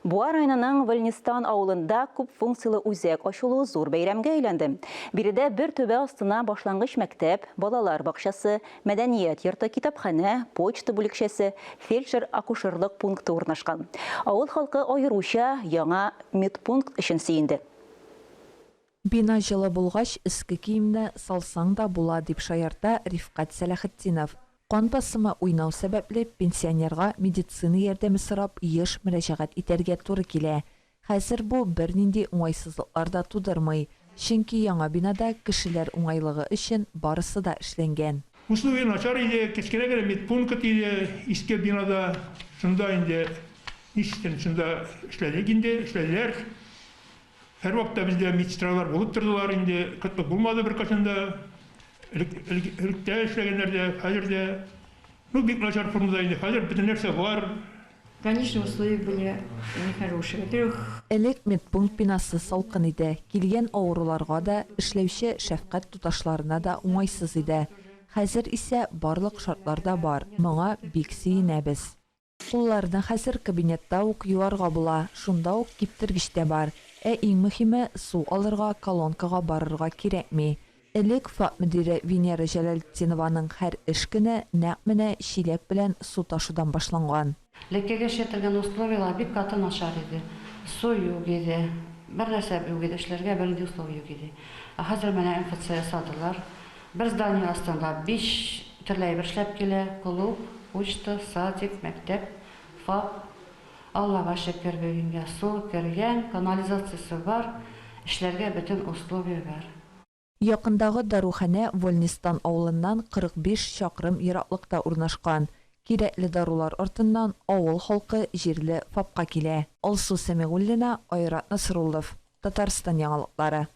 Буа районының Вольнистан авылында күп функцияле үзәк ачылу зур бәйрәмгә әйләнде. Биредә бер түбә астына башлангыч мәктәп, балалар бакчасы, мәдәният йорты, китапханә, почта бүлекчәсе, фельдшер-акушерлык пункты урнашкан. Авыл халкы аеруча яңа медпункт өчен сөенде. Бина җылы булгач, өске киемне салсаң да була, дип шаярта Рифкать Сәләхетдинов. Кан басымы уйнау сәбәпле, пенсионерга медицина ярдәме сорап еш мөрәҗәгать итәргә туры килә. Хәзер бу бернинди уңайсызлыклар да тудырмый, чөнки яңа бинада кешеләр уңайлыгы өчен барысы да эшләнгән. Условия начар иде, кечкенә генә медпункт иде иске бинада. Шунда инде ничектер шунда эшләдек инде, эшләделәр. Һәрвакытта бездә медсестралар булып тордылар инде, кытлык булмады беркайчан да. Элек, элек, электә эшләгәннәр дә, хәзер дә. Ну, бик начар формада инде. Хәзер бөтен нәрсә бар. Конечно, условия были нехорошие. Во-первых, Элек медпункт бинасы салкын иде, килгән авыруларга да, эшләүче шәфкать туташларына да уңайсыз иде. Хәзер исә барлык шартлар да бар, моңа бик сөенәбез. Кулларны хәзер кабинетта ук юарга була, шунда ук киптергеч тә бар. Ә иң мөһиме, су алырга колонкага барырга кирәкми. Элек ФАП мөдире Венера Җәләлетдинованың һәр эш көне нәкъ менә чиләк белән су ташудан башланган. Элеккеге эшли торган условияләр бик каты начар иде. Су юк иде, бер нәрсә юк иде, эшләргә бернинди условия юк иде. Ә хәзер менә МФЦ ясадылар. Бер здание астында биш төрле әйбер эшләп килә, клуб, почта, садик, мәктәп, ФАП. Аллага шөкер, бүгенгә су кергән, канализациясе бар, эшләргә бөтен условия бар. Якындагы даруханә Вольнистан авылыннан 45 чакрым ераклыкта урнашкан. Кирәкле дарулар артыннан авыл халкы җирле ФАПка килә. Алсу Сәмигуллина, Айрат Насруллов. Татарстан яңалыклары.